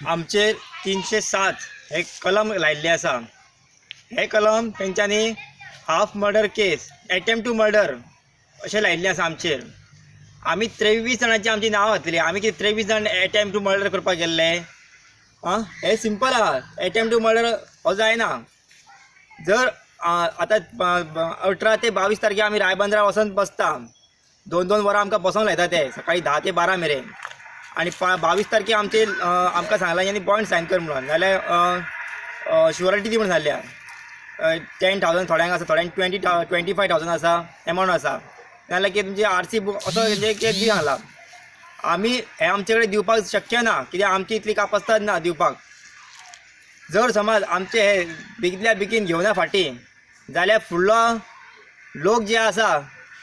आमचेर 307 हे कलम लायिल्ले आसा. हे कलम तेंच्यांनी half murder case, attempt to murder अशें लायिल्लें आसा आमचेर. आमी 23 जाणांची आमची नांवां घातलेली. आमी कितें 23 जाण एटेम्प्ट टू मर्डर करपाक गेल्ले? आं, हें सिंपल आहा. एटेम्प्ट टू मर्डर हो जायना. जर आतां 18 ते 22 तारखेर आमी रायबंदरा वचोन बसता. 2-2 वरां आमकां बसोंक लायता ते, सकाळी 10 ते 12 मेरेन. आनी 22 तारखेर आमचे आमकां सांगलां आनी बॉन्ड सायन कर म्हणून, नाल्यार शुअरिटी दी म्हणून सांगल्या. 10,000 थोड्यांक आसा, थोड्यांक 25,000 आसा एमावंट आसा, नाल्यार कितें तुमची आरसी बूक असो कितें दी सांगला. आमी हें आमचे कडेन दिवपाक शक्य ना, कित्याक आमची इतली कापस्ताद ना दिवपाक. जर समज आमचे हे बेगितल्या बेगीन घेवना फाटीं जाल्यार फुडलो लोक जे आसा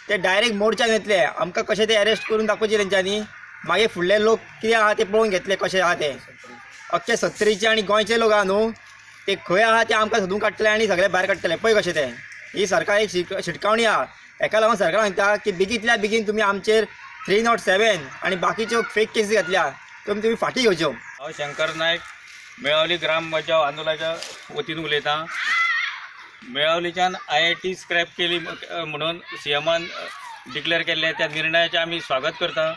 ते डायरेक्ट मोर्चान येतले. आमकां कशें ते एरेस्ट करून दाखोवचे तेंच्यांनी. मागीर फुडले लोक कितें आहा ते पळोवन घेतले कशें आहा ते. अख्खे सत्तरीचे आनी गोंयचे लोक आहा न्हू, ते खंय आहा ते आमकां सोदून काडटले आनी सगळे भायर काडटले. पळय कशें तें. ही सरकार एक शिटकावणी आहा. हेका लागून सरकार सांगता की बेगींतल्या बेगीन तुमी आमचेर 307 आनी बाकीच्यो फेक केसी घातल्या त्यो तुमी फाटीं घेवच्यो. हांव शंकर नायक, मेळावली ग्राम बचाव आंदोलनाच्या वतीन उलयतां. मेळावलीच्यान आयआयटी स्क्रॅप केली म्हणून सीएमान डिक्लेअर केल्लें, त्या निर्णयाचें आमी स्वागत करता.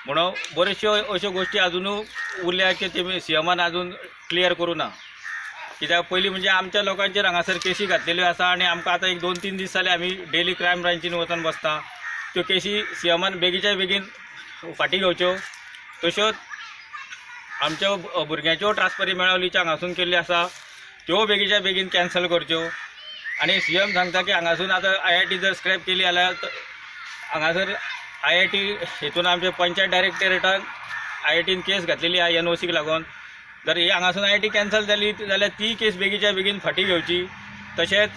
म्हणून बऱ्योचश्यो अश्यो गोश्टी अजुनूय उरल्या की तेमी सीएमान अजून क्लियर करूं ना. कित्याक पयलीं म्हणजे आमच्या लोकांचेर हांगासर केसी घातलेल्यो आसा आनी आमकां आतां एक 2-3 दीस जाले आमी डेली क्रायम ब्रांचीन वचून बसता. त्यो केसी सीएमान बेगीच्या बेगीन फाटीं घेवच्यो. तश्योच आमच्या भुरग्यांच्यो ट्रान्सफरी मेळावलीच्या हांगासून केल्ल्यो आसा, त्यो बेगीच्या बेगीन कॅन्सल करच्यो. आनी सीएम सांगता की हांगासून आतां आयआयटी जर स्क्रॅप केली जाल्यार हांगासर आयआयटी हितून आमचे पंचायत डायरेक्टरेटान आयआयटीन केस घातलेली आहा एनओसीक लागून. जर ही हांगासून आयआयटी कॅन्सल जाली जाल्यार ती केस बेगीच्या बेगीन फाटीं घेवची. तशेंच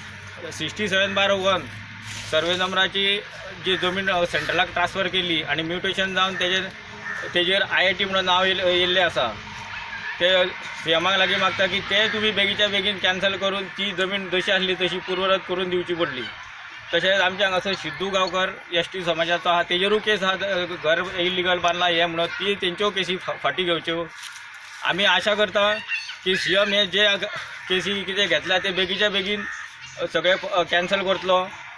67/1 सर्वे नंबराची जी जमीन सेंट्रलाक ट्रान्सफर केली आनी म्युटेशन जावन तेजेर आयआयटी म्हणून नांव येयल्लें आसा, ते सीएमाक लागीं मागता की ते तुमी बेगीच्या बेगीन कॅन्सल करून ती जमीन जशी आसली तशी पुर्वरत करून दिवची पडली. तशेंच आमच्या हांगासर सिद्धू गांवकर एसटी समाजाचो आहा, तेजेरूय केस आहा, घर इलिगल बांदला हें म्हणून, ती तेंच्यो केसी फाटीं घेवच्यो. आमी आशा करता की सीएम हे जे केसी कितें घेतल्या ते बेगीच्या बेगीन सगळे कॅन्सल करतलो.